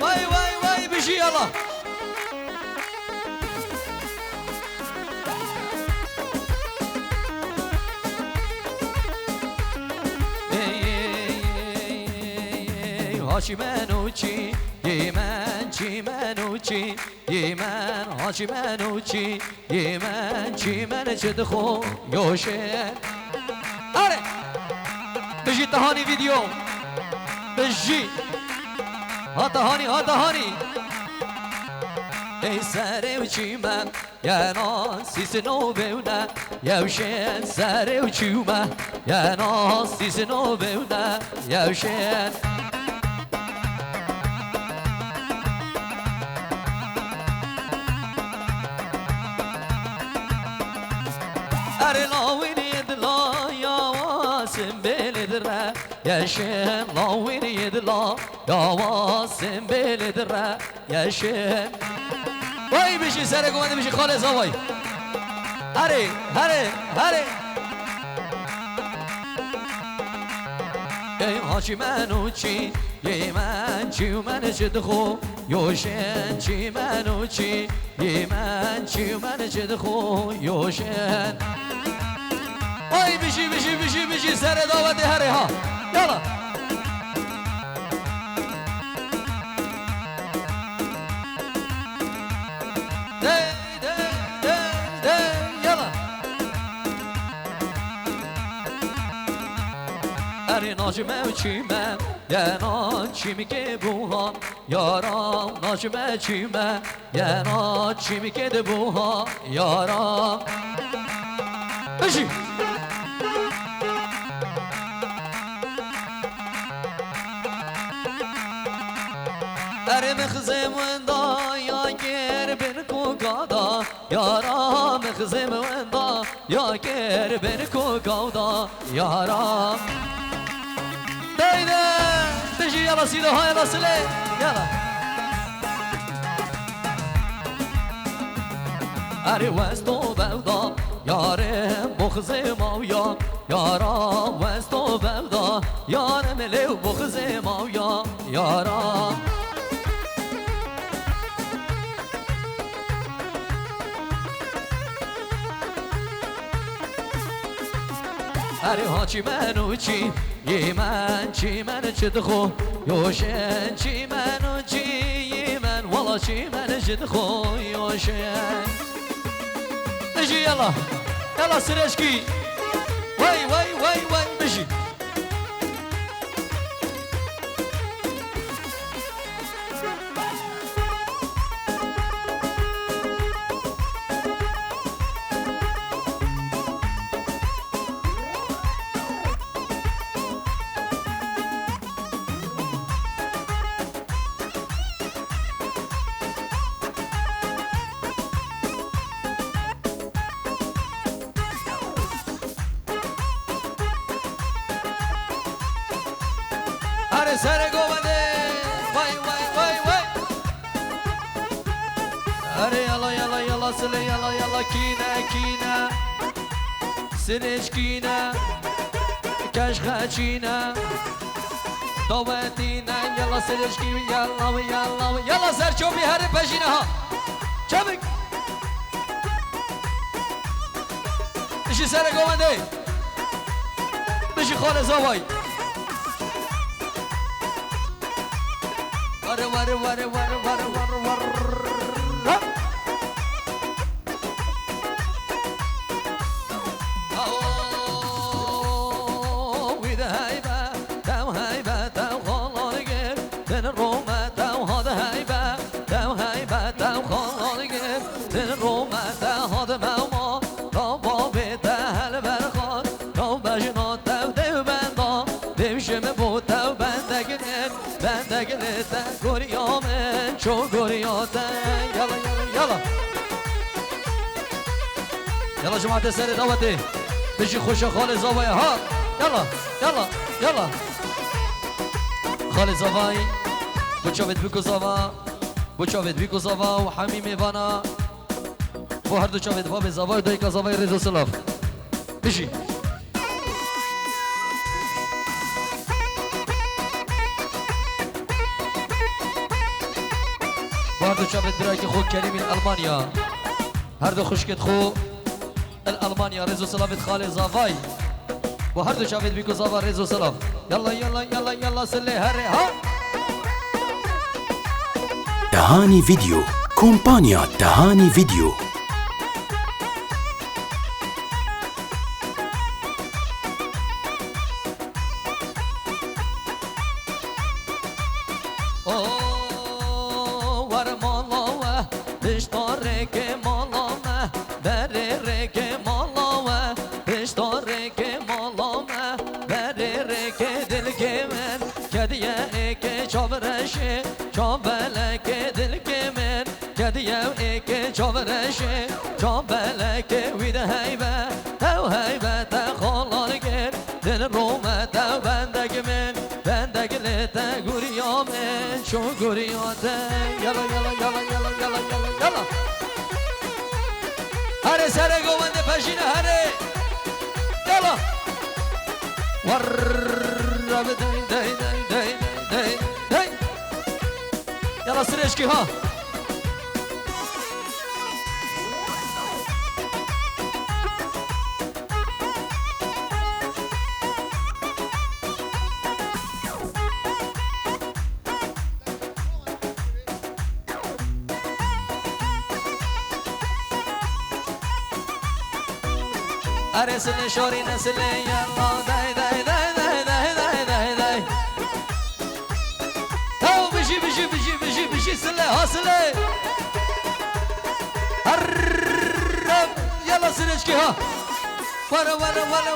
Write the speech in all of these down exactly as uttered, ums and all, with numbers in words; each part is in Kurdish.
Vay, vay, vay, bijî yala. Ey, ey, ey, ey, ey, haçî meno çî, yê men çî meno çî, yê men haçî meno çî, yê men çî men çi dixo yoşe. Are! Bijî Tehanî video. Bijî. Ha Tehanî, ha Tehanî. Ey serê û çî me, yena sîsino bewne, yewşên serê û çî me, yena sîsino bewne, yewşên. Erê lawîrê dila ya wa simbêlê dire, yeşên lawîrê dila ya wa simbêlê dire, yeşên. Vay bijî serê gumendê bijî xalê zavay. Herê, herê, herê. Ey haçî meno çî, yê men çî û men çi dixo, yoşên çî meno çî, yê men çî û men çi dixo, yoşên. Ay bijî, bijî, bijî, bijî, serê dawetê herê ha. Yala. Dey, dey, dey, dey, yala. Erê nacime û çîme, yena çîmkê buha, yara, nacime çîme, yena çîmkê de buha, yara. Bijî. Erê mixzê wenda ya ger bin ku gada, yara, mixzê wenda ya ger bin ku gada, yara. Deyde, dijî yala sîde ha yala silê, yala. Erê westo bevda, yarê boxzê mawya, yara, westo bevda, yarê milê boxzê mawya, yara. Erê haçî meno çî, yê men çî men çi dixo, yoşên çî meno çî, yê men wala çî men çi dixo, yoşên. Bijî yala, yala sireşkî. Wey, wey, wey, wey, bijî. Erê serê govendê. Vay, vay, vay, vay. Erê yala, yala, yala, silê, yala, yala, kîne, kîne. Silêç kîne. Keşxe çîne. Dawetîne, yala silêç kî, yala, yala, yala serçopî herê pejîne ha. Çabuk. Ji serê govendê. Bijî xalê zavay. Were, were, were. Wî de heybe, tew heybe, tew xalan gir. Din rûme, tew hade heybe, tew heybe, tew xalan gir. Din rûme, tew hade mewma, tew babê te helber xan, tew bejna, tew dew benda, dew ji min bo tew bendegin. Bendegilê te goriya min, ço goriya te. Yala, yala, yala. Yala cemaatê serê dawetê. Bijî xweşe xalê zavaya ha. Yala, yala, yala. Xalê zavay. Bo çavê dibî ku zava. Bo çavê dibî ku zava û hemî mêvana. Bo her du çavê dibabê zavay, dayika zavay rêz û silav. Bijî. Bo her du çavêt birakê xwe Kerîmî li Elmanya. Her du xwişkêt xwe li Elmanya, rêz û selamêt xalê Zavay. Bo her du çavêt bîko Zava, rêz û selam. Yalla, yalla, yalla, yalla, silê herê ha. Tehanî Video, kompanya Tehanî Video. O, were mala we, pişta rêkê mala me, berê rêkê mala we, pişta rêkê mala me, berê rêkê dilkê min, kediye êkê çavreşê, çavbelekê dilkê min. Kediye êkê çavreşê, çavbelekê wî de heybe, tew heybete xalan kir, dil rûme tew bendek min, bendek lê te guriya min, ço guriya te. Yala, yala, yala, yala, yala, yala, yala. Herê serê govende pejîne herê. Yala. Warra bi dey, dey, dey. Yala Sirêçkî ha. Erê silê şorî ne silê yalla, day, day, day. Taw bijî, bijî, bijî, bijî, bijî, sile, ha sile. Herrem, yala Sirêçkî ha. Wala, wala, wala.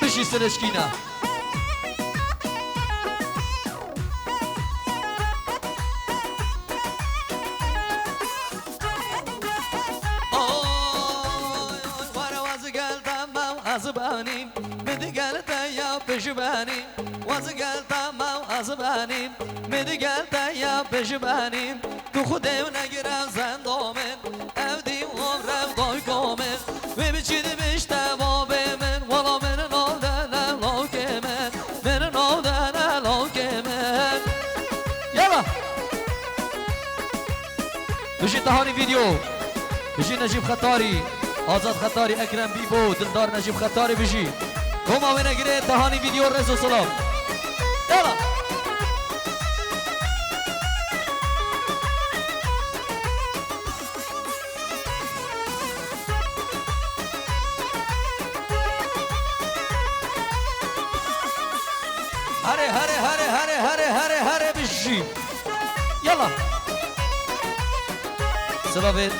Bijî Sirêçkîna. Oy, oy, were wazigel tamam azbanî. Min digel te ya pişibanî, wazigel te ma azbanî. Min digel te ya pişibanî, tu xudê û negire zenda min. Ev dî û rev dayka min. Wê biçî dibişte babê min, wala min nav de ne lawkê min. Min nav de ne lawkê min. Yala! Bijî Tehanî Video. Bijî Necîb Xetarî. Azad Xetarî, Ekrem Bîbo, Dildar Necîb Xetarî bijî. Koma wêne girê Tehanî Video, rêz û selam. Yala. Here, here, here, here, here, here, here, bijî. Yala. Silavê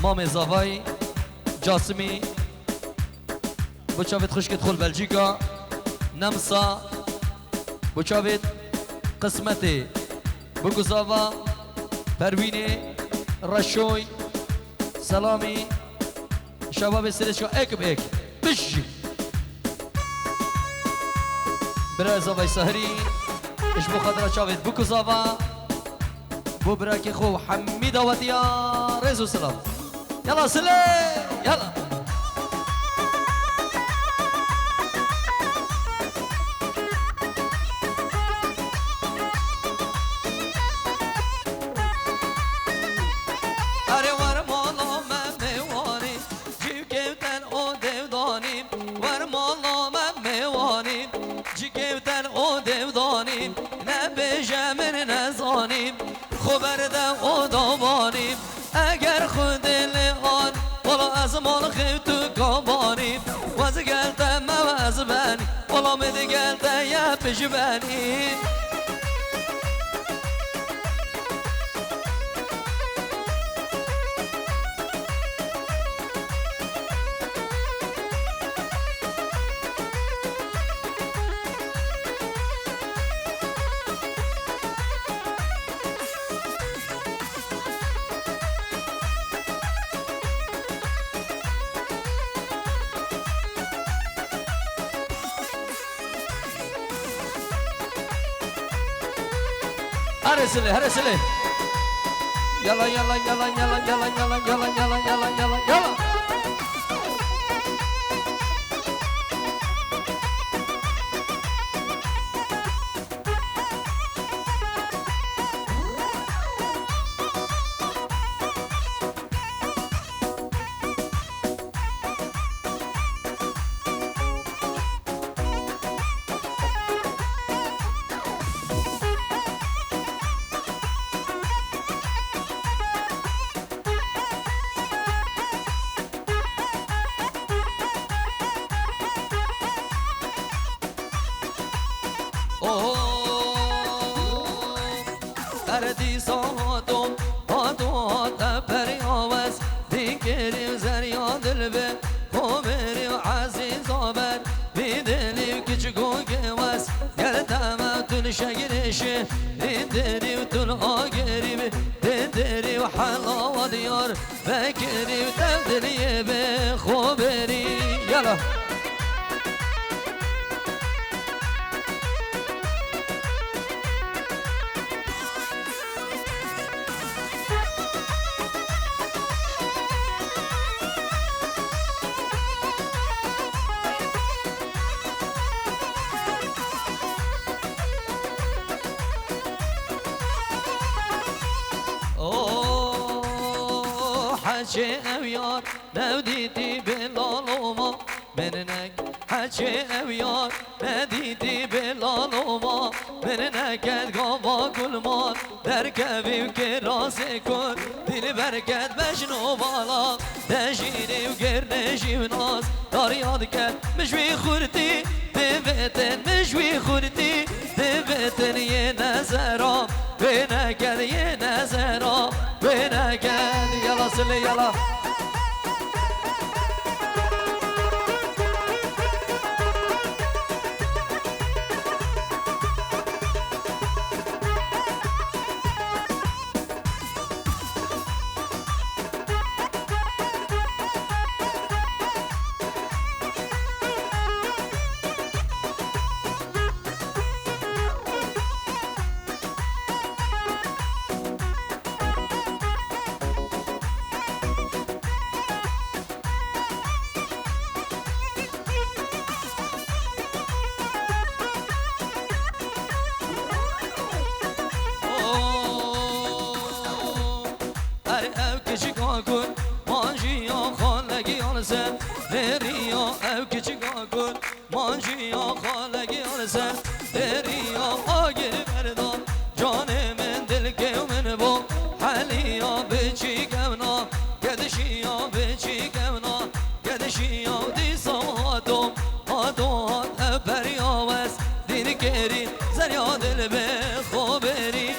mamê Zavayî, Casimî, bo çavêt xwişkêt xwe li Belçîka, Nemsa, bo çavêt Qismetê, Bikuzava, Perwînê, Reşoy, Selamî, şebabê Sirêçka êk bi êk. Bijî. Bira Zavay Sahirî, ji bo xatira çavêt Bikuzava, bo birakê xwe Hemî dawetiya, rêz û selam. Yala Sile, yala. Erê were mala me mêwanî, cî kewten o dewdanî. Were mala me mêwanî, cî kewten o dewdanî. Nebêje min nezanî, xwe berde o dawanî. Eger Xwedê lê an, wala ez mal xew tu kabanî. Wazigel te me ez benî, wala min digel te ye pişbenî. Here Silê, here Silê. Yala, yala, yala. Oh, erdî sahato, hato hat e perya wes, dî kerî zerya dilbe, xo berî ezîza ber, vî dilî kiçik û gewes, gel deme tu li şegirêşi, dî derî tu li agerî bi, dî derî helawa diyar. Vekirî û tev diliyê bi xwe berî. Yala. Oh, heçê ew yar, Newdîtî bi lalo ma, mirinek heçê ew yar, nedîtî bi lalo ma, mirinek et gava gulman, derkevî û kirasê kun, dilber ket bejno bala, dejînî û girnêjî û nas, darya diket, min ji wî xurtî, divêtin, min ji wî xurtî, divêtin yê nezera, wê neket yê nezera, wê neket, yala silê yala. Her ev kiçika kun, manciya xalegî alse, nêriya ev kiçika kun, Manciya xalegî alse, deriya agir berda, canê min dilkê min bo, heliya biçîk evna, gedişiya biçîk evna, gedişiya dîsa hato, hato hat ev perya wes, dîn kerî, zerya dil bi xo berî.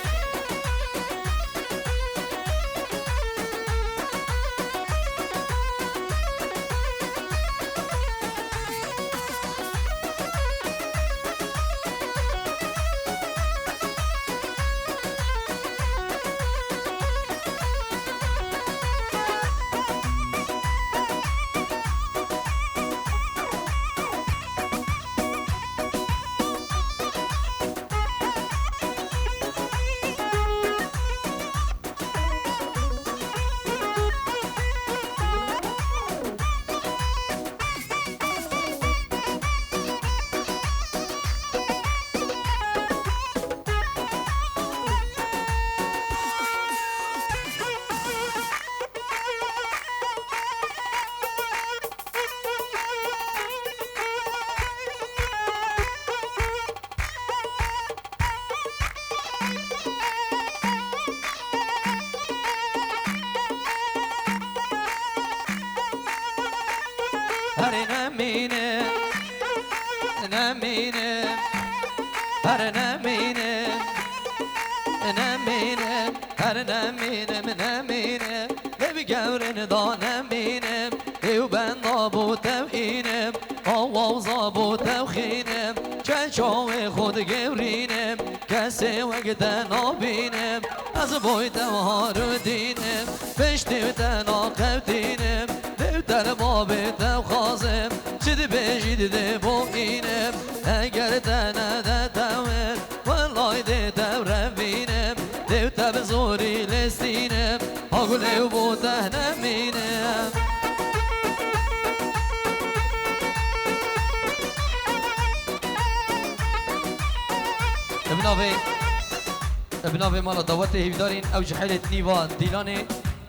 Her nemîne, nemîne, her nemîne, nemîne, her nemîne, nemîne, lê bi gewrin da nemîne. Ew benda bo tev înim, awawza bo tev xînim, çe çawê xwe digewrînim, kesê wek te nabînim. Ez boy tev harudînim, piştî te naqewtînim, dew te li babê tev xazim, çi dibêjî didê bo înim. Eger te nede tewir, welay dê tev revînim, dêw te bi zorî lêstînim, ha gulê û bo te nemînim. Bi navê, bi navê mala dawetê hîvdarîn, ew ji helê nîva dîlanê,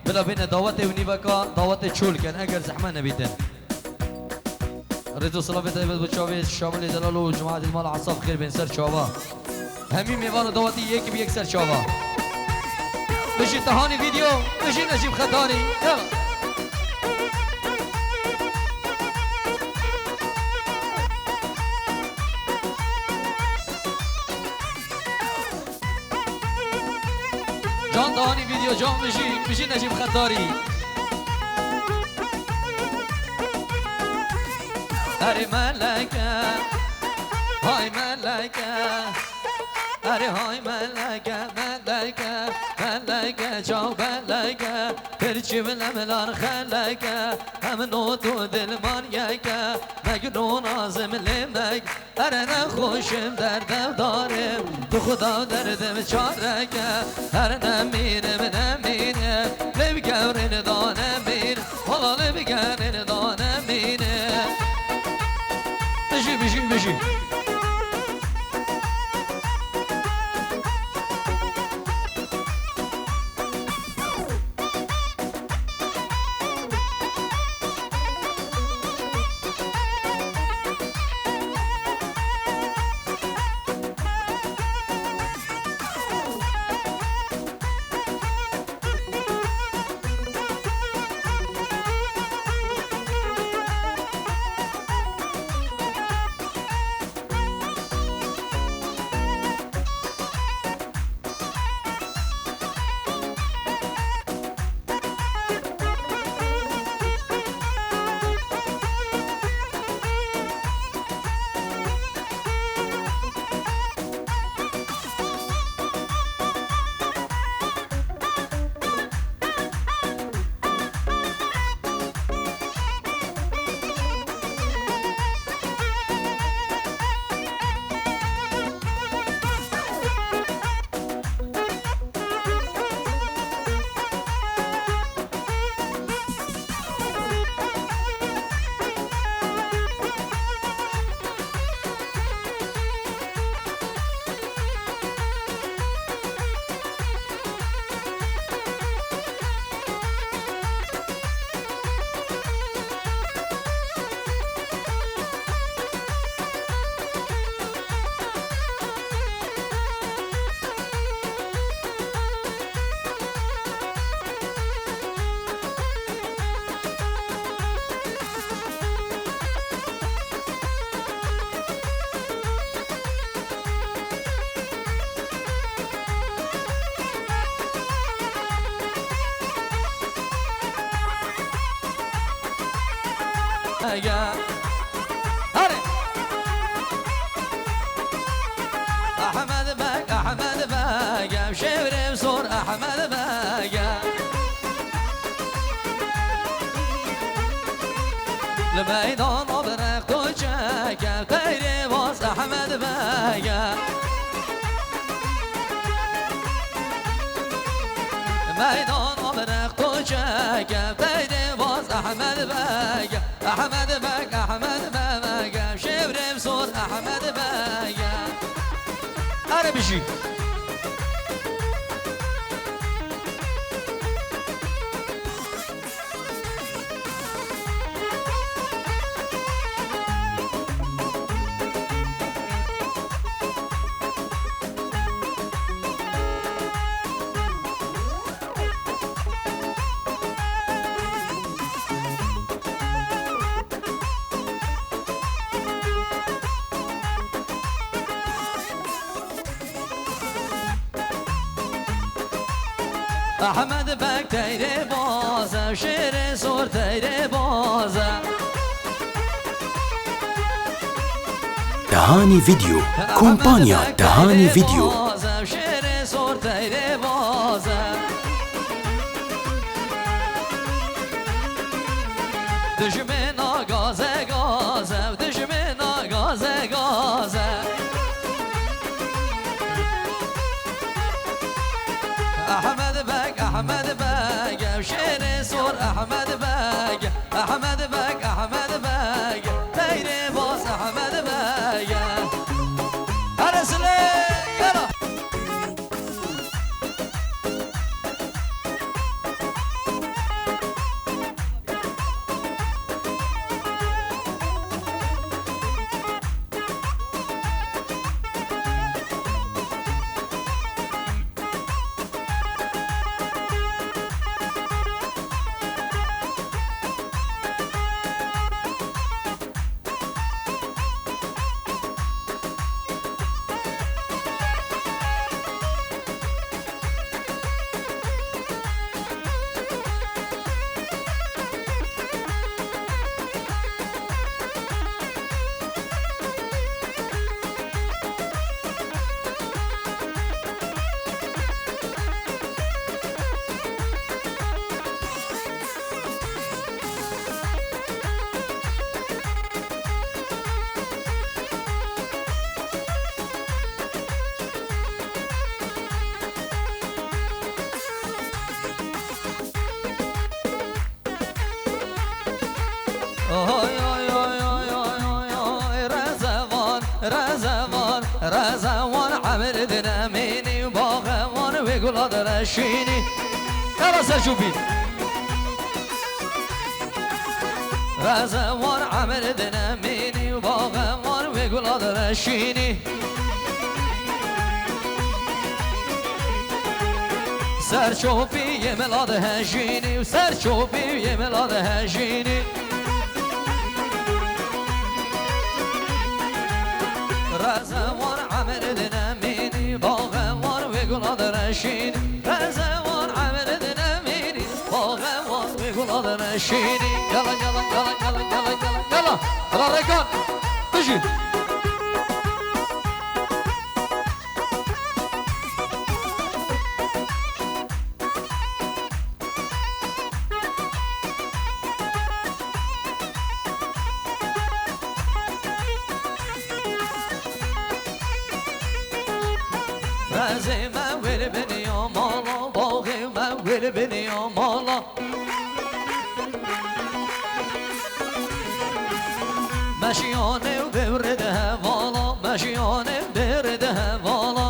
bila bêne dawetê û nîveka dawetê çol ken, eger zehmet nebîtin. Rêz û silavê taybet bo çavê Şamilê Delal û cemaetê mala Esaf xêr bên ser çava. Hemî mêvan û dawetî yek bi yek ser çava. Bijî Tehanî Video, bijî Necîb Xetanî. Ya. Can Dahani video, can bijî, bijî Necîb Xetarî. Erê meleke, hay meleke. Erê hay meleke, meleke, meleke, çaw beleke. Pirçî bi lemlan xeleke, em not û dilman yeke. Megno nazim lê meg. Ere nexweşim, derdevdar im, tu Xuda derdim çareke. Ere nemînim, nemînim, lê bi gewrin da nemîn, wala lê bi gewrin da nemînim. Bijî, bijî, bijî. Ege. Hadi. Ahmed Beg, Ahmed Beg, em şevrê sor Ahmed Beg. Li meydana bi rexto çeke, teyrê baz Ehmed Bege. Meydana bi rexto çeke, teyrê baz Ehmed Bege. Ehmed Beg, Ehmed Bege, şevrê sor Ehmed Bege. Erê bijî. Ehmed Beg teyrê baz e, şêrê sor teyrê baz e. Dehanî Video, Ehmed kompanya Beg Dehanî teyrê Video. Baz e, şêrê sor teyrê baz e. Dijmêna gaze gaze, dijmêna gaze gaze. Ehmed Beg, Ehmed Beg, şêrê sor Ehmed Beg. Ehmed Beg, Ehmed Beg, teyrê baz Ehmed Beg. Here silê, yala. Oy, oy, oy, oy, oy, oy, oy, Rezewan, Rezewan, Rezewan, emir dinemînî, baxewan wê gula direşînî. Yala Selçûkî. Rezewan, emir dinemînî, baxewan wê gula direşînî. Ser çopî yê mila dihejînî û ser çopî yê mila dihejînî. Rezewan emir dinemînî, baxewan wê gula direşînî. Rezewan emir dinemînî, baxewan wê gula direşînî. Yala, yala, yala, yala, yala, yala, yala. Yala, rêkan. Bijî. Rezê me wir biniya mala, baxê me wir biniya mala. Meşiyane û dewre de hevala, meşiyane û dewre de hevala.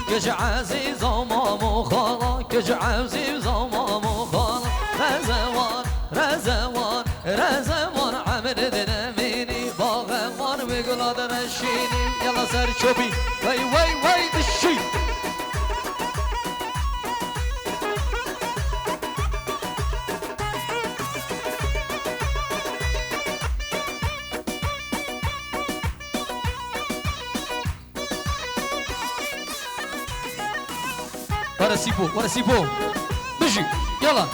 Kiç ezîza mam û xala, kiç ezîza mam û xala. Rezewan, Rezewan, Rezewan, emir dinemînî, baxewan wê gula direşînî. Yala ser çopî, wey, wey, wey, dişî. Were Sîpo, were Sîpo. Bijî, yala.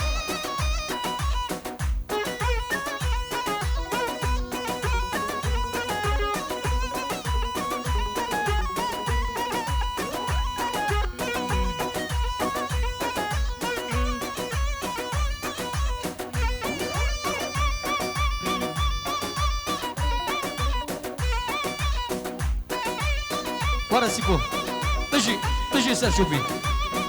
Were Sîpo. Bijî, bijî Selçûkî.